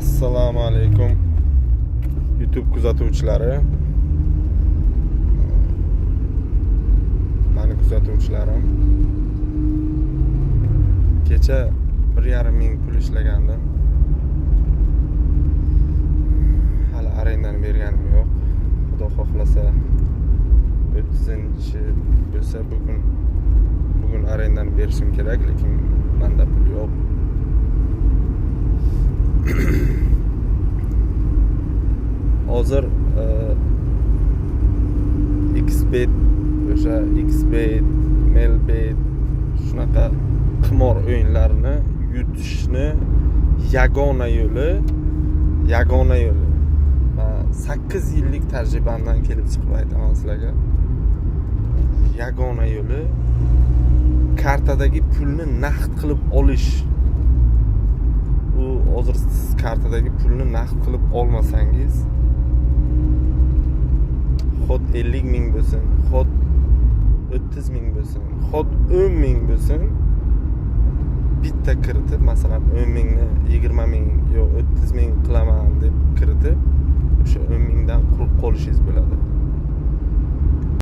Assalomu alaykum, YouTube kuzatuvchilari, mani kuzatuvchilarim. Kecha 1,5 ming pul ishlagandim. Hali arendani berganim yo'q. Xudo xohlasa, 30 bo'lsa, bugun arendani berishim kerak, lekin manda pul yo'q. Hozir Xbet, o'sha Xbet, Melbet, shunaqa qimor o'yinlarini yutishni yagona yo'li, man 8 yillik tajribamdan kelib chiqib aytaman sizlarga, yagona yo'li kartadagi pulni naqd qilib olish. U hozir siz kartadagi pulni naqd qilib olmasangiz, xot 50 000 bo'lsin, xot 30 000 bo'lsin, xot 10 000 bo'lsin, bitta kiritib, masalan, 10 000ni 20 000 yo 30 000 qilaman deb kiritib, o'sha 10 000dan quruq qolishingiz bo'ladi.